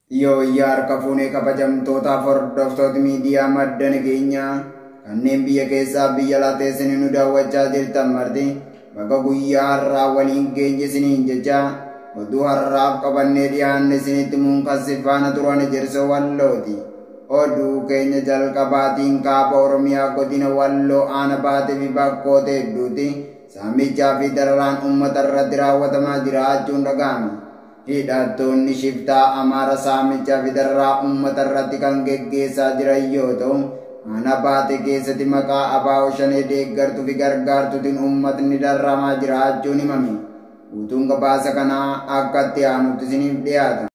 Yoo harka fuunee kabajamtootaaf hordoftoota miidiyaa madda nageenyaa kanneen biyya keessaa biyya alaa teessanii nu daawwachaa jirtan marti bakka guyyaa har'aa waliin geenye isiniin jecha oduu har'aaf qabannee dhiyaanne isinitti muun faana turan Ejersoo Wallooti. Oduu keenya jalqabaatiin kaaba Oromiyaa godina Walloo aana baatee fi bakkoota hedduutti saamichaa fi dararaan uummata irratti raawwatamaa jiraachuun dhaga'ame. Hidhattoonni shiftaa Amaara saamichaa fi dararaa uummata irratti kan geggeessaa jiran yoo ta'u, aana baate keessatti maqaa ABO Shanee deeggartuu fi gargaartuutiin uummatni dararamaa jiraachuun himame. Guutuun gabaasa kanaa akka itti aanutti isiniif dhiyaata.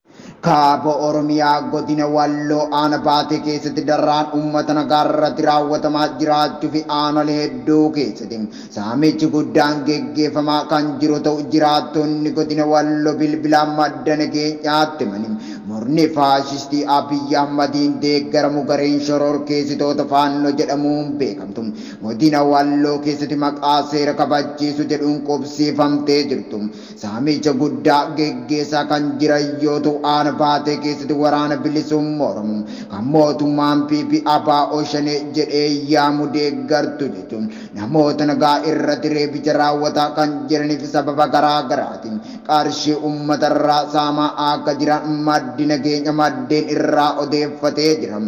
Kaaba Oromiyaa godina Walloo aana baatee keessatti dararaan uummata nagaa irratti raawwatamaa jiraachuu fi aanolee hedduu keessatti saamichi guddaan geggeeffamaa kan jiru ta'u jiraattonni godina Walloo bilbilaan madda nageenyaatti himani. Murni faashistii Abiyyi Ahmadiin deeggaramu gareen shororkeessitoota Faannoo jedhamuun beekamtu godina Walloo keessatti maqaa seera kabachiisu jedhuun qubsiifamtee jirtu. Saamicha guddaa geggeessaa kan jiran yoo ta'u, aana baatee keessatti waraana bilisummaa Oromoo kan mootummaan PP ABO Shanee jedhee yaamu deeggartu jechuun namoota nagaa irratti reebicha raawwataa kan jiraniif sababa garaa garaatiin qarshii uummata irraa saamaa akka jiran maddi nageenya maddeen irraa odeeffatee jira.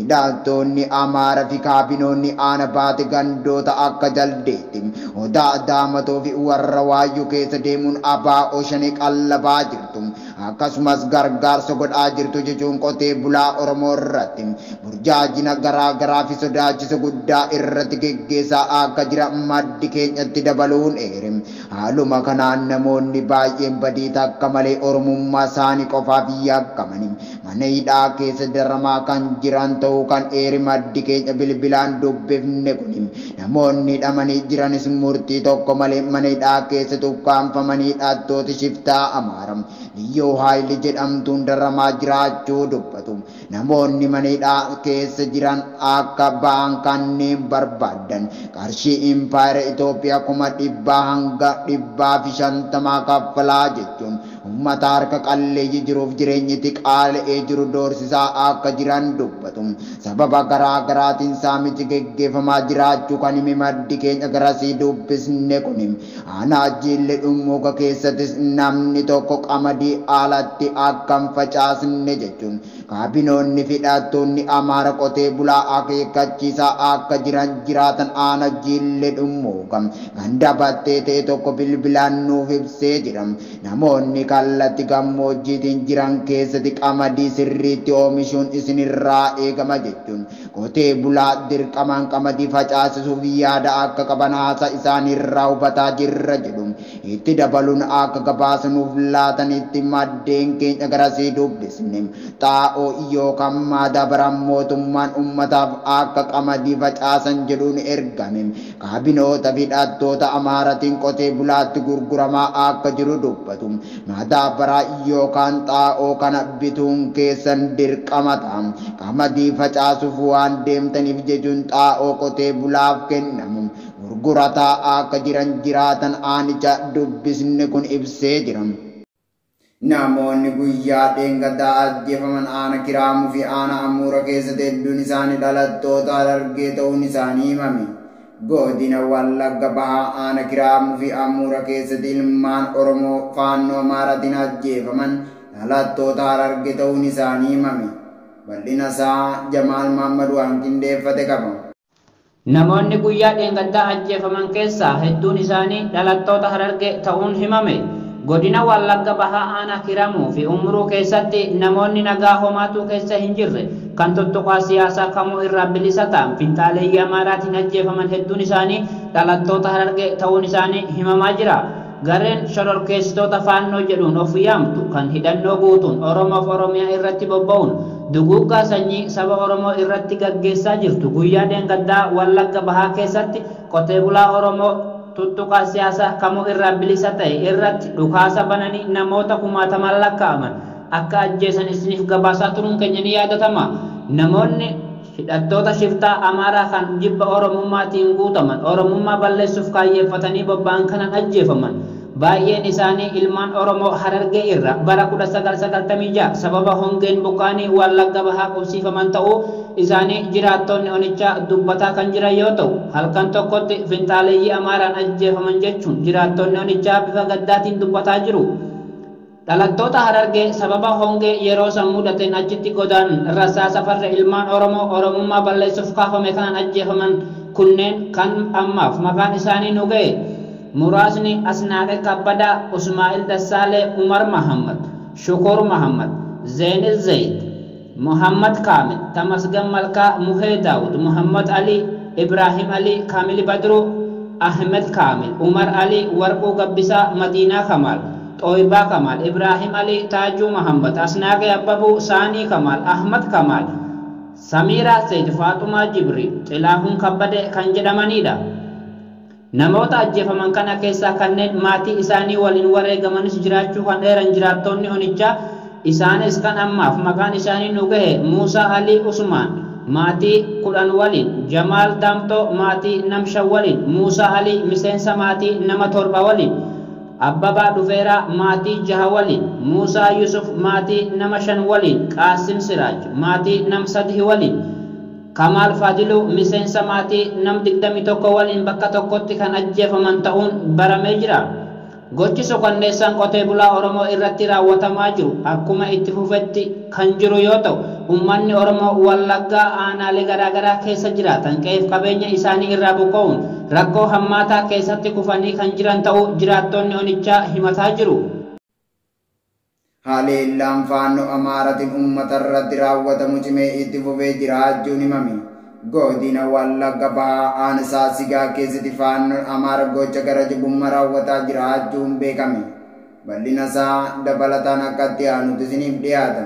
Hidhattoonni Amaaraa fi kaabinoonni aana baate gandoota akka Jaldeetti, Odaa Daamatoo fi warra Waayyuu keessa deemuun ABO Shanee qallabaa jirtu. Akkasumas gargaarsa godhaa jirtu jechuun qotee bulaa Oromoo irratti burjaajina garaa garaa fi sodaachisa guddaa irratti geggeessaa akka jiran maddi keenyatti dabaluun eere. Haaluma kanaan namoonni baay'een badii takka malee Oromummaa isaanii qofaaf yakkamanii mana hidhaa keessa daramaa kan jiran ta'uu kan eere maddi keenya bilbilaan dubbifne kun, namoonni hidhamanii jiranis murtii tokko malee mana hidhaa keessa tukkaanfamanii hidhattoota shiftaa Amaara Liyyuu Haayilii jedhamtuun daramaa jiraachuu dubbatu. Namoonni mana hidhaa keessa jiran akka ba'an kanneen barbaadan qarshii impaayera Itoophiyaa 100,000 hanga 150,000 kaffalaa jechuun uummata harka qalleeyyii jiruuf jireenyitti qaala'ee jiru doorsisaa akka jiran dubbatu. Sababa garaa garaatiin saamichi geggeeffamaa jiraachuu kan hime maddi keenya garasii dubbisne kun, aanaa Jiillee Dhummuuga keessattis namni tokko qamadii alatti akka hin facaasne jechuun kaabinoonni fi hidhattoonni Amaara qotee bulaa akeekkachiisaa akka jiran jiraatan aana Jiillee Dhummuuga ganda battee ta'e tokko bilbilaan nuuf ibsee jira. Namoonni kallatti gammoojjiitiin jiran keessatti qamadii sirriitti oomishuun isinirraa eegama jechuun qotee bulaa dirqamaan qamadii facaasisuuf yaada akka qaban haasa isaaniirraa hubataa jirra jedhu. Itti dabaluun akka gabaasanuuf laatanitti maddeen keenya garasii dubbisne, xaa'oo yookaan maadaabaraan mootummaan ummataaf akka qamadii facaasan jedhuun ergame kaabinoota fi hidhattoota Amaaratiin qotee bulaatti gurguramaa akka jiru dubbatu. Maadaabaraa yookaan xaa'oo kana bituun keessan dirqama ta'a. Qamadii facaasuuf waan deemtaniif jechuun xaa'oo qotee bulaaf kennamu gurgurataa akka jiran jiraatan aanicha dubbisne kun ibsee jira. Namoonni guyyaa dheengaddaa ajjeefaman aana Kiraamuu fi aana Amuura keessatti hedduun isaanii dhalattoota Harargee ta'uun isaanii himame. Godina Wallagga Bahaa aana Kiraamuu fi Amuura keessatti ilmaan Oromoo Faannoo Amaaratiin ajjeefaman dhalattoota Harargee ta'uun isaanii himame. Bal'ina isaa Jamaal Mahammad waan qindeeffate qaba. Namoonni guyyaa dheengaddaa ajjeefaman keessaa hedduun isaanii dhalattoota Harargee ta'uun himame. Godina Wallagga Bahaa aanaa Kiramuu fi Umruu keessatti namoonni nagaa homaatuu keessa hin jirre kan tuttuqaa siyaasaa kamuu irraa bilisa ta'an finxaaleeyyii Amaaraatiin ajjeefaman hedduun isaanii dhalattoota Harargee ta'uun isaanii himamaa jira. Gareen shororkeessitoota Faannoo jedhuun of yaamtu kan hidhannoo guutuun Oromoof Oromiyaa irratti bobba'uun duguuggaa sanyii saba Oromoo irratti gaggeessaa jirtu guyyaa dheengaddaa Wallagga Bahaa keessatti qotee bulaa Oromoo tuttuqaa siyaasaa kamuu irraa bilisa ta'e irratti dhukaasa bananii namoota kumaatamaan lakkaa'aman akka ajjeesan isiniif gabaasaa turuun keenya ni yaadatama. Namoonni hidhattoota shiftaa Amaaraa kan jibba Oromummaatiin guutaman Oromummaa balleessuuf kaayyeeffatanii bobba'an kanan ajjeefaman Baay'een isaanii ilmaan Oromoo Harargee irra bara 1996 sababa hongeen buqqaanii Wallagga Bahaa qubsiifaman ta'uu isaanii jiraattonni onichaa dubbataa kan jiran yoo ta'u, halkan tokkotti finxaaleeyyii Amaaraan ajjeefaman jechuun jiraattonni onichaa bifa gaddaatiin dubbataa jiru. Dhalattoota Harargee sababa hongee yeroo san mudateen achitti godaanan rasaasa farra ilmaan Oromoo Oromummaa balleessuuf kaafame kanaan ajjeefaman kunneen kan ammaaf maqaan isaanii nu ga'e muraasni Asnaaqe Kabbadaa, Usmaa'il Dassaalee, Umar Mahammad, Shukur Mahammad, Zeenil Zayid, Muhammad Kaamil, Tamasgan Malkaa, Muhee Daawud, Muhammad Ali, Ibrahim Ali, Kaamil Badruu, Ahmed Kaamil, Umar Ali, Warquu Gabbisaa, Madiinaa Kamaal, Xooyibaa Kamaal, Ibrahim Ali, Taajuu Mahammad, Asnaaqe Abbabuu, Saanii Kamaal, Ahmad Kamaal, Samiiraa Seyd, Faaxumaa Jibrii, Xilaahun Kabbadee kan jedhamanidha. Namoota ajjeefaman kana keessaa kanneen maatii isaanii waliin wareegamanis jiraachuu kan dheeran jiraattonni onichaa, isaanis kan ammaaf maqaan isaanii nu gahe Muusaa Alii Usmaan maatii 10 waliin, Jamaal Daamtoo maatii nam 5 waliin, Muusaa Alii miseensa maatii nama 7 waliin, Abbabaa Dhufeeraa maatii 6 waliin, Muusaa Yusuf maatii nama 5 waliin, Qaasim Siraaj maatii nam 3 waliin, Kamaal Fadiluu miseensa maatii nam 21 waliin bakka tokkotti kan ajjeefaman ta'uun baramee jira. Gochi sukanneessaan qotee bulaa Oromoo irratti raawwatamaa jiru akkuma itti fufetti kan jiru yoo ta'u, uummanni Oromoo Wallaggaa aanaalee garaagaraa keessa jiraatan qe'eef qabeenya isaanii irraa buqqa'uun rakkoo hammaataa keessatti kufanii kan jiran ta'uu jiraattonni onichaa himataa jiru. Haleellaan faannoo Amaaratiin uummata irratti raawwatamu cimee itti fufee jiraachuun himame. Godina Wallagga Bahaa aanaa Saasigaa keessatti faannoon Amaara gocha gara jabummaa raawwataa jiraachuun beekame. Bal'ina isaa dabalataan akka itti aanutti isiniif dhiyaata.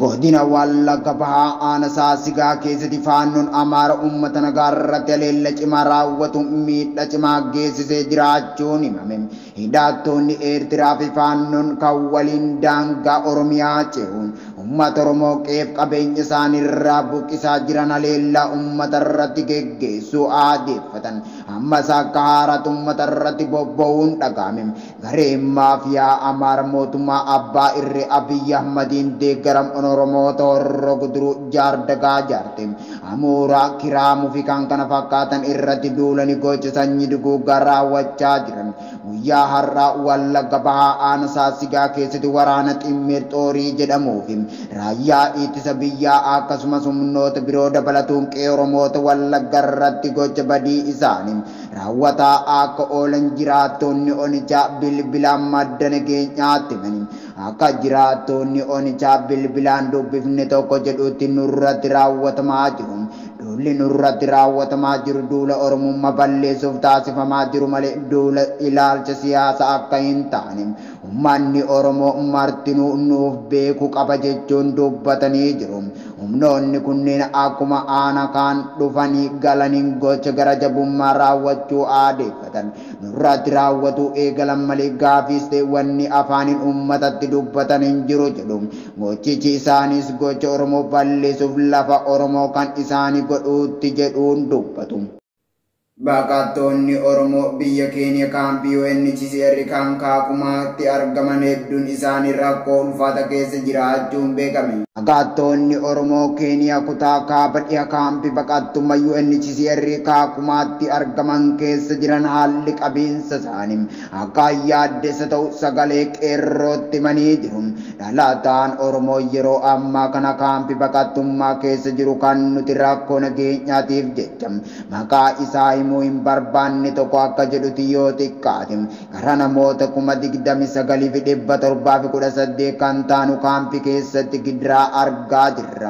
Godina Wallagga Bahaa aanaa Saasigaa keessatti faannoon Amaara uummata nagaa irratti haleella cimaa raawwatu miidhaa cimaa geessisee jiraachuun himame. Hidhattoonni Eertiraa fi faannoon kan waliin daangaa Oromiyaa ce'uun uummata Oromoo qe'eef qabeenya isaanii irraa buqqisaa jiran haleellaa uummata irratti geggeessuu aadeeffatan. Ammas akka haaraatti uummata irratti bobba'uun dhaga'ame. Gareen maafiyaa Amaara mootummaa Abbaa Irree Abiyyi Ahmadiin deeggaramuun Oromoota Horroo Guduruu Jaardagaa Jaarte, Amuuraa, Kiraamuu fi kan kana fakkaatan irratti duulanii gocha sanyii duguuggaa raawwachaa jiran. Guyyaa har'aa Wallagga Bahaa aanaa Saasigaa keessatti waraana Ximmiir Xoorii jedhamuu fi raayyaa ittisa biyyaa akkasumas humnoota biroo dabalatuun qe'ee Oromoota Wallagga irratti gocha badii isaanii raawwataa akka oolan jiraattonni onichaa bilbilaan madda nageenyaatti himanii. Akka jiraattonni onichaa bilbilaan dubbifne tokko jedhutti nurratti raawwatamaa jiru. Duulli nurratti raawwatamaa jiru duula Oromummaa balleessuuf taasifamaa jiru malee duula ilaalcha siyaasaa akka hin taane uummanni Oromoo martinuu nuuf beekuu qaba jechuun dubbatanii jiru. Humnoonni kunneen akkuma aanaa kaan dhufanii galaniin gocha gara jabummaa raawwachuu aadeeffatan. Nurratti raawwatu eegalan malee gaafiis ta'e wanni afaaniin uummatatti dubbatan hin jiru jedhu. Gochichi isaanis gocha Oromoo balleessuuf lafa Oromoo kan isaanii godhuutti jedhuun dubbatu. Baqattoonni Oromoo biyya keenya kaampii UNHCR kan Kaakumaatti argaman hedduun isaanii rakkoo ulfaata keessa jiraachuun beekame. Baqattoonni Oromoo Keeniyaa kutaa kaaba dhiha kaampii baqattummaa UNHCR Kaakumaatti argaman keessa jiran haalli qabiinsa isaanii akka yaaddessa ta'u sagalee qeerrootti himanii jiru. Dhalataan Oromoo yeroo ammaa kana kaampii baqattummaa keessa jiru kan nuti rakkoo nageenyaatiif jecha maqaa isaa himuu hin barbaanne tokko akka jedhutti yoo xiqqaate gara namoota 29,718 kan taanu kaampii keessatti gidiraa argaa jirra.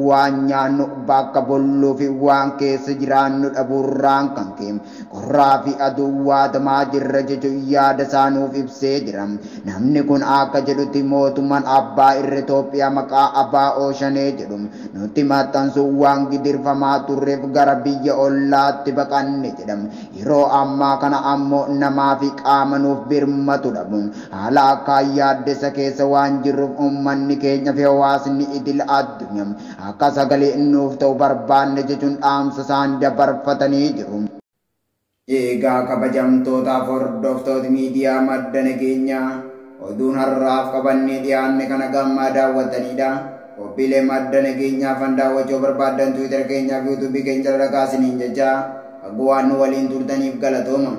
Waan nyaannu bakka bolluu fi waan keessa jiraannu dhabuurraan kan ka'e qorraa fi aduu waadamaa jirra jechuun yaada isaa nuuf ibsee jira. Namni kun akka jedhutti mootummaan Abbaa Irree Itoophiyaa maqaa Abbaa Ooshanee jedhu nutti maxxansu waan gidirfamaa turreef gara biyya ollaatti baqanne jedhama. Yeroo ammaa kana ammoo namaa fi qaama nuuf birmatu dhabuun haala akka yaaddessa keessa waan jirruuf uummanni keenya fi hawaasni idil addunyaa akka sagalee nuuf ta'u barbaanne jechuun dhaamsa isaan dabarfatanii jiru. Egaa kabajamtootaaf hordoftoota miidiyaa Madda Nageenyaa, oduun har'aaf qabannee dhiyaanne kana gammaa daawwattanidha. Qophiilee Madda Nageenyaa fan daawwachuu barbaaddan Tiwiitar keenyaa fi Yuutuubii keenya jala dhaqaa isiniin jecha, akka waan nu waliin turtaniif galatooma.